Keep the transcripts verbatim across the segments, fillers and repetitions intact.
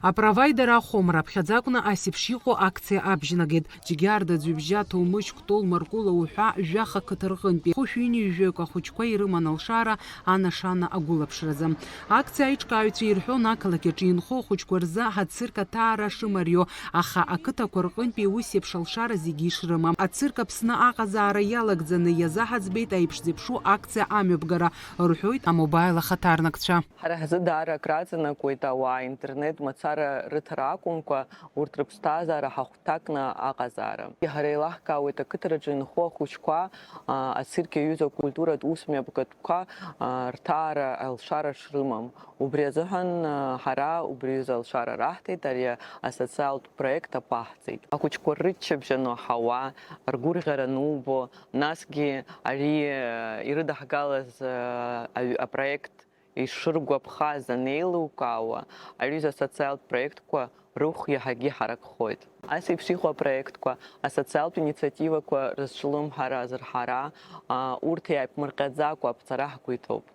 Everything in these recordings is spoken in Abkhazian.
Апровайдер Ахом раԥхьаӡа акәны ас еиԥш иҟоу акциа абжьнагеит. Џьгьарда, Ӡҩыбжьа, Ҭоумышь, Кәтол, Маркула уҳәа жәаха қыҭа рҟынтәи хәышәи ҩынҩажәаҩык ахәыҷқәа ирыман алшара анашана агәылаԥшразы. Акциа аиҿкааҩцәа ирҳәон, ақалақь аҿы инхо ахәыҷқәа рзы ацирк аҭаара шымарио, аха ақыҭақәа рҟынтәи ус еиԥш алшара зегьы ишрымам. Ацирк Аԥсны аҟазаара иалагӡаны иазаҳаӡбеит аиԥш зеиԥшу акциа амҩаԥгара, рҳәоит амобаил ахаҭарнакцәа. Ҳара ҳзы даара акраҵанакуеит ауаа интернет мацара рыҭара акәымкәа, урҭ рыԥсҭазаара ҳахәҭакны аҟазаара. Ҳара еилаҳкаауеит ақыҭараҿы инхо ахәыҷқәа, а, ацирк иаҩыз акультуратә усмҩаԥгатәқәа, а, рҭаара алшара шрымам. Убри азыҳәан, а, ҳара убри азы алшара раҳҭеит, ари асоциалтә проект аԥаҳҵеит. Ахәыҷқәа рыччабжь анаҳауа, ргәырӷьара анубо, насгьы ари, а, ирыдаҳгалаз, а, аҩ-, апроект ишыргәаԥхаз анеилукаауа, аҩыза асоциалтә проектқәа рыхә иаҳагьы ҳаракхоит. Ас еиԥш иҟоу апроектқәа, асоциалтә инициативақәа рызҿлымҳара, азырҳара, а, урҭ иааиԥмырҟьаӡакәа аԥҵара ҳгәы иҭоуп.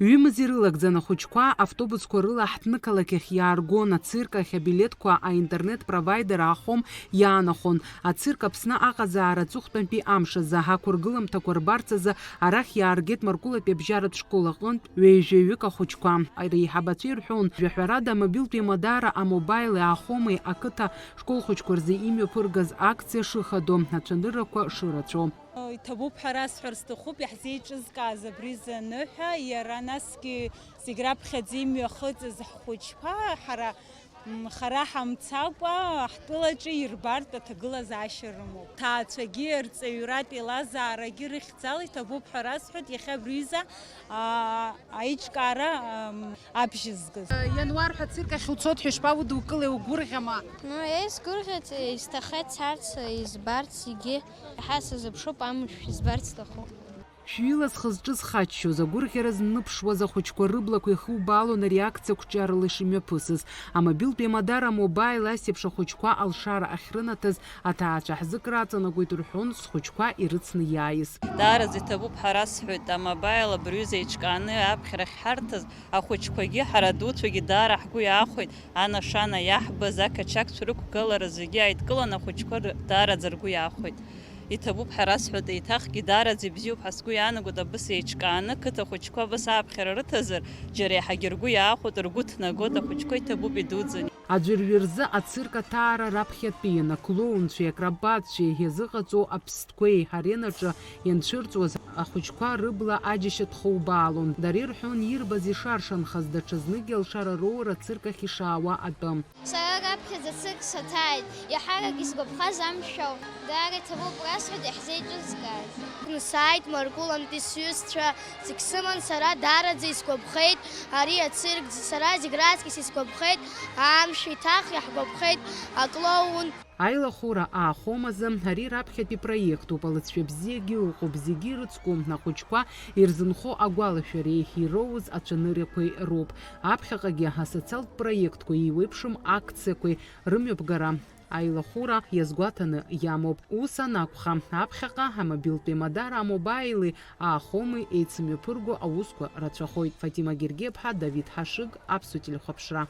Ҩымз ирылагӡан ахәыҷқәа автобусқәа рыла ҳҭнықалақь ахь иааргон, ацирк ахь абилеҭқәа аинтернет-провайдер Ахом иаанахон. Ацирк Аԥсны аҟазаара аҵыхәтәантәи амш азы, ақәыргыламҭақәа рбарц азы арахь иааргеит Маркулатәи абжьаратә школ аҟынтә ҩажәаҩык ахәыҷқәа. Реиҳабацәа ирҳәон, жәаҳәарада, амобилтә еимадара амобаили аахоми ақыҭа школхәыҷқәа рзы имҩаԥыргаз акциа шыхадоу, ацәаныррақәа шырацәоу. Иҭабуп ҳәа расҳәар сҭахуп иаҳзеиҿызкааз абри заныҳәа, иара насгьы зегь раԥхьаӡа имҩахыҵыз ҳхәыҷқәа ҳара М, хара ҳамцакәа, ҳтәылаҿы ирбартә аҭагылазаашьа рымоуп. Ҭаацәагьы, рҵаҩратә еилазаарагьы рыхьӡала иҭабуп ҳәа расҳәоит иахьа абри аҩыза, аа, аиҿкаара, ам, абжьызгаз. Иануар ҳәа ацирк ахь уцоит ҳәа ишԥаудукылеи, угәырӷьама? Ну, еизгәырӷьеит, исҭахеит царц, избарц, егьи иаҳа сазыԥшуп, амшә избарц сҭахуп. Шәҩыла зхы-зҿы зхаччоз, агәырӷьара зныԥшуаз ахәыҷқәа рыблақәа ихубаалон ари акциа қәҿиарала ишымҩаԥысыз. Амобилтә еимадара амобаил ас еиԥш ахәыҷқәа алшара ахьрынаҭаз аҭаацәа ҳзы краҵанакуеит рҳәон зхәыҷқәа ирыцны иааиз. Даараӡа иҭабуп ҳәа расҳәоит, амобаил абри аҩыза еиҿкааны аԥхьара ахьҳарҭаз ахәыҷқәагьы ҳара адуцәагьы даара ҳгәы иаахәеит, анашана иаҳбаз ақачақьцәа рықәгылара зегьы ааидкыланы ахәыҷқәа р-, даараӡа ргәы иаахәеит. Иҭабуп ҳәа расҳәоит, еиҭахгьы даараӡа ибзиоуп ҳәа сгәы иаанагоит абыс еиҿкааны, қыҭа хәыҷқәа абыс аԥхьара рыҭазар, џьара еиҳагьы ргәы иаахәоит, ргәы ҭнагоит, ахәыҷқәа иҭабуп идуӡӡаны. Аӡәырҩы рзы ацирк аҭаара раԥхьатәиын, аклоунцәеи акробатцәеи иазыҟаҵоу аԥстәқәеи ҳаренаҿы ианцәырҵуаз ахәыҷқәа рыбла аџьашьатә хубаалон. Дара ирҳәон ирбаз ишаршанхаз, даҽазныкгьы алшара роура ацирк ахь ишаауа атәы. Сара раԥхьаӡа цырк саҭааит, иаҳарак исгәаԥхаз амшә ауп, даара иҭабуп расҳәеит иаҳзеиҿызкааз. Сааит Маркулантәи сҩызцәа зегь сыман, сара даараӡа исгәаԥхеит ари ацирк, сара зегь раҵкыс исгәаԥхеит, амшә еиҭах иаҳгәаԥхеит аклоун. Аилахәыра аахом азы ари раԥхьатәи проектуп, алыҵшәа бзиагьы ыҟоуп, зегьы ирыцку, ахәыҷқәа ирзынхо агәалашәареи ироуз ацәаныррақәеи роуп. Аԥхьаҟагьы асоциалтә проектқәа еиуеиԥшым акциақәеи рымҩаԥгара аилахәыра иазгәаҭаны иамоуп. Ус анакәха, аԥхьаҟа амобилтә еимадара амобаили аахоми еицымҩаԥырго аусқәа рацәахоит. Фатима Гергиаԥҳа, Давид Ҳашыг, Аԥсуа телехәаԥшра.